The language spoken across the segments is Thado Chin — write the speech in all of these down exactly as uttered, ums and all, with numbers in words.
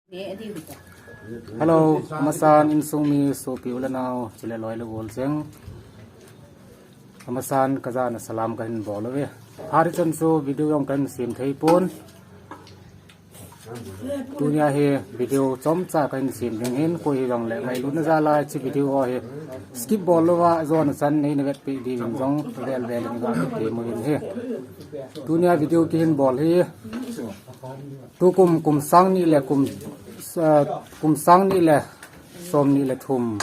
Hello, amasan insung mi sopi u le nao, chule loi le gol cheng. Amasan kajana salam kahin bol uve. Hari chan chu video jong kahin sem thei pon. Tunia hi video chomcha kahin sem ding ahin, koi hijongle ngailutna jal a hiche video ho hi skip bol louva, ajona chan neina vetpeh diuvin jong vel vel in ga kiti mo in hi. Tunia video kihin bol hi tukum kum sang ni le kum, ah, kum sang ni le som ni le thum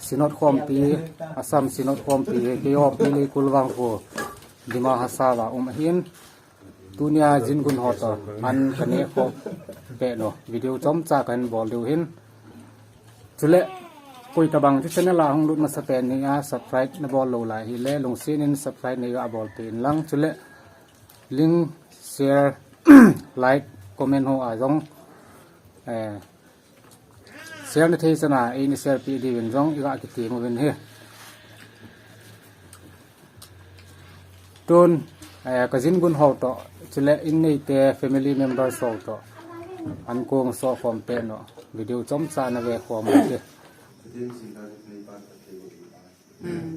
Synod khompi, Assam Synod khompi hi keiho Pi Leikulvang khu Dima Hasao a um ahin. Tunia Jingun ho toh an kaneh khoh pet u video chomcha kahin bol diu ahin. Chule koi tabang chu channel a hung lut masa pen nia subscribe nabol lou lai hile lungset in subscribe neiga bol peh in lang. Chule link, share, like, comment ho a jong, eh, share nathei chan a eina share peh diuvin jong iga kiti mo uvin hi. Tun, eh, ka Jingun ho toh, chule in neite family members ho toh, an kong soh khom pet u video chomcha nave khom u hi. Hmm.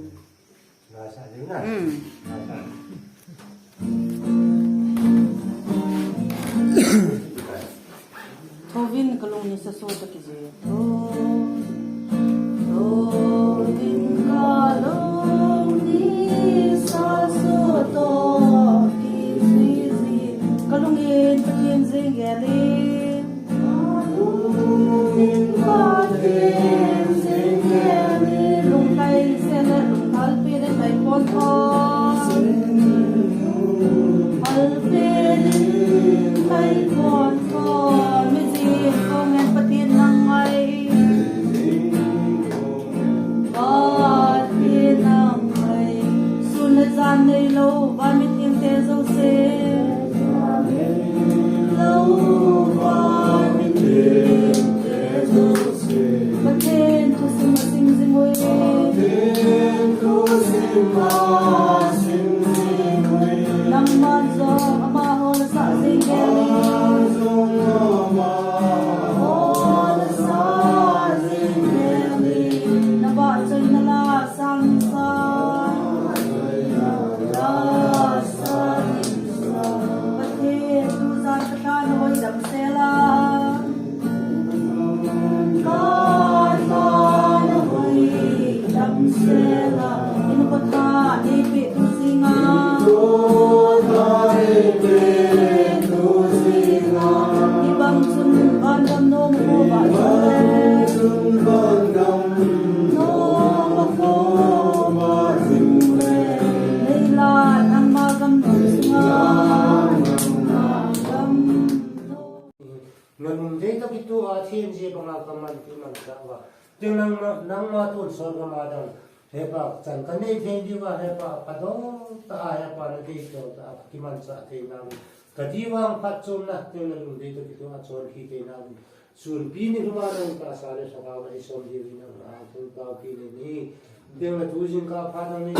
Hmm. Thovin kalung nisa so toh kiji. Thovin kalung nisa so toh kiji. Kalung in Pathen jing gel in. Kalung in Pathen jing gel in. Lungkai se le lungthal pi le tai pon tho. Thal pi le tai pon tho. Mi jing kong en Pathen nang ngai. Pathen nang ngai. Sun le jan neilou, van mithengte jouse. Lou, van mithengte jouse. Pathen thusim asim jing uve. Pathen thusim asim jing uve. Nangman jong amaho la sah jing gel in. Nangman jong amaho la sah jing gel in. Na vahchoina la sang sa. La sa jing sa. Pathen tu jan ka tha na hoi dam sel a. Ka tha na hoi dam sel a. Inu ka tha nei pe tu jing a. Inu ka tha nei pe tu jing a. Hibang chun van dam nom mo ba jing le. Hibang chun van dam nom mo ba jing le. Nei la nangma gam nom sunga. Nangma gam nom. Ngalum dei toh kitoh a, Pathen jeh banga kaman ti manchah uva. Tin nangma, nangma tonsot gam a dang, Hepa, chan kanei thei diuva, Hepa, phadol tah a, Hepa, nadei tah a, kimanchah thei nau. Kati vang phatchomna, tin ngalum dei toh kitoh a, chonpeh thei nau. Sunpi ni lhuma nang tahsa le lhagao a eisom diuvin nang a, thum tao pi ni ni. Tin natu jingkah pha nang nei,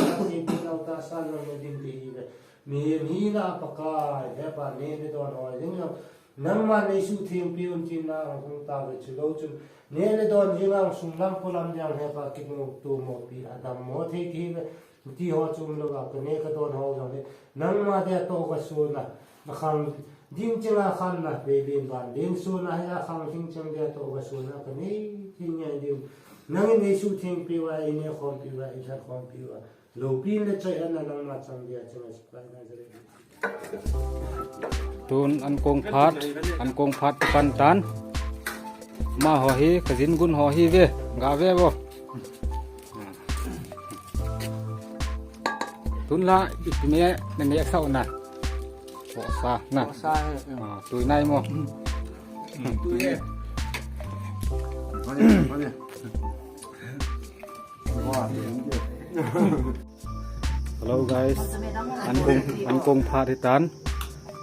tahsa nang nei ding ti hi ve. Mihem hina a Pakai, Hepa, neh le don hoi ding jong. Nangman nei suhtheng peh un tin na hung tauve, chulou chun neh le don jing a sum lam poi lam jong Hepa kinu tumo pi a dammo thei ti ve. Ti ho chu umlou a kaneh kadon ho jong le nangma dia toh kasun a, akhang ding cheng a khanna, vei len van len sun a hi akhang ding cheng dia toh kasun a kanei thei ngai diu. Nangin nei suhtheng peh uva, eineh khom peh uva, eithat khom peh uva. Loupina le choi-atna nangma chang dia chang a Jesu Christ Nazareth. Tun an kong phat, an kong phat kapan tan. Amaho hi, ka Jingun ho hi ve, ga ve vo. Tun la, ipi neh, naneh sah u na. Vohsa na. Vohsa he, em. Ah, tui nai mo. Tui he. Funny, funny. Hello guys, an kong, an kong phat hitan.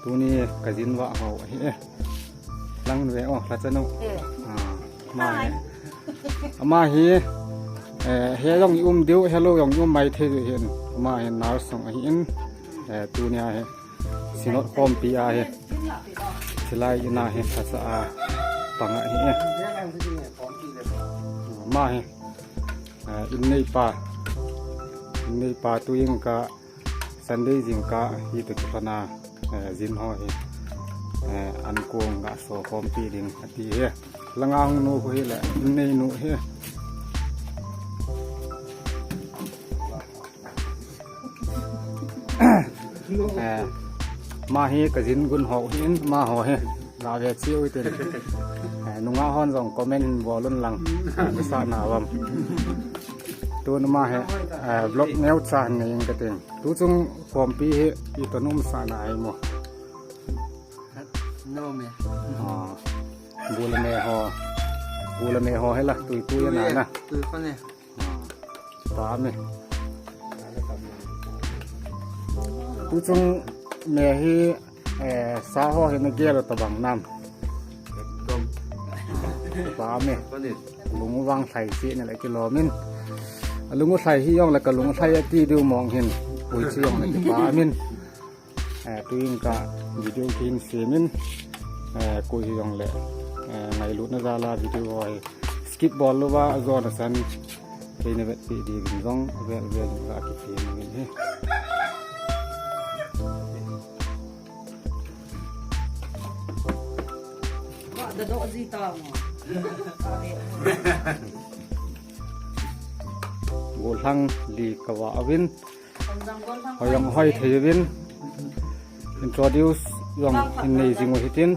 Tuni ka Jinvah ho ahi e. Lang ve o, la chanu. Eh. Ah, ama hi. Ama hi, eh, he jong i um diu, he lou jong i um mai thei diu hin. Ama hi nurse jong ahi in. Eh, tunia hi. Synod khompi a hi. Hilai ina hi, lhasa a. Panga hi e. Ama hi, eh, inneipa. Inneipa tu jingkah, Sunday jingkah hi tu kilhona, eh, jin ho hi, eh, ankong ga so khompi ding ati hi. Langa hung nu khu hi le, innei nu hi. Eh, ama hi ka jin gun ho hin, amaho hi. Ga ve chiu tin. Eh, nungah hon jong comment hin bol un lang. Eh, nasa na vam. Tun ama hi, eh, vlog neocha hin nei ing kating. Tu chung khompi hi, ito um sa na ai mo. No me. Ah, bu le me ho. Bu le me ho hi la, tui tui na na. Tui ko ne. Pame. Tu chung me hi, eh, sa ho hi na gel tabang nam. Pame. Lungu vang lhai si na le kilom in. Lungu lhai hi jong le ka lungu lhai ati diu mong hin. Pui si jong le kipamin. Eh, tu jingkah video kihin semin, eh, koi hi jong le, eh, ngailutna jal a video ho hi skip bol louva, ajon asan, kei na vetpi diuvin jong, vel vel in ga kisemin hi. Gollhang li kava uvin. Hoi jong hoi thei uvin. Introduce jong hin nei jing u hitin.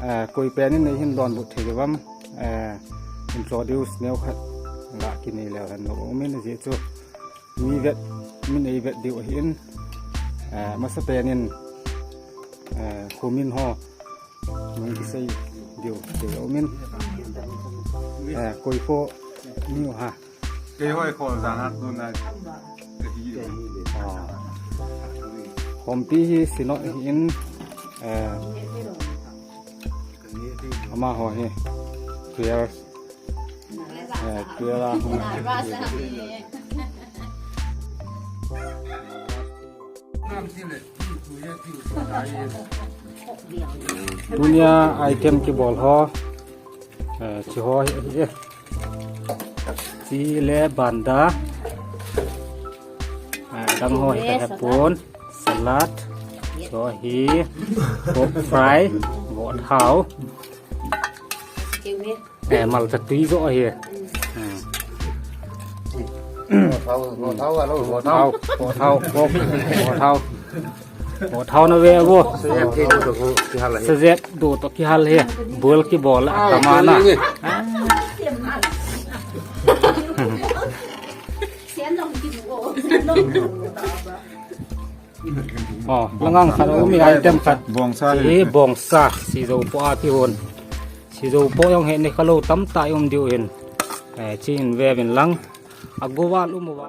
Eh, koi pen in nei hin donbut thei uvam. Eh, introduce neo khat ga kinei leu hen lou umin ajeh chu. Mi vet, min ei vet diu ahin. Eh, masa pen in, eh, kho min ho. Nung kisei diu, kei umin. Eh, koi kho niu ha. Kei hoi kho jana tu na. Ah. Khompi hi Sinot hi in, eh, amaho hi. Prayer. Eh, prayer a hung. Tunia item kibol ho. Eh, chi ho hi, hi, eh. Chi le banda. Eh, dang ho hi ka hepon. Salad. Chi ho hi. Pork fry. Vo thao. Eh, malcha tui jo hi. Hmm. Vo thao, vo thao, vo thao, vo thao, vo thao. Vo thao na ve vo. Sa jep do to kihal hi. Bol kibol a kama na. Oh, langang khat um e, item khat. Bongsa. Chi hi bongsa, sijo po a kihon. Sijo po jong hi ni kalo tamtah um diu hin. Eh, chi hin ve vin lang. Agoval um uva.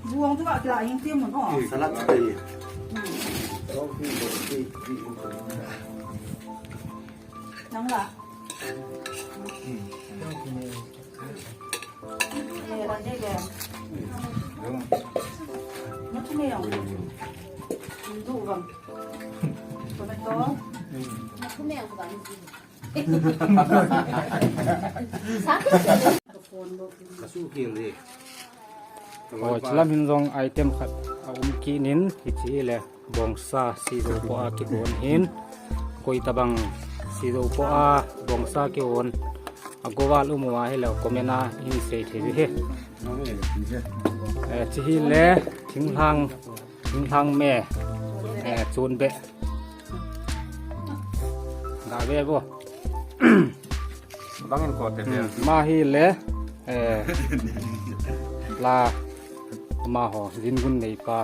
Buang tu ka kila ing ti mun, oh. Salad tadi. Nang la. Oh, chilam hin jong item khat aum kit in, hichi le. Bongsa sijo po a kihon hin. Koi tabang sijo po a bongsa kihon. Agoval um uva hileh comment a hin sei thei u hi. Eh, chi hi le thinglhang, thinglhang me. Eh, chun be. Ga ve vo. Bangin ko te. Hmm, ama hi le, eh, la, amaho, jin gun neipa.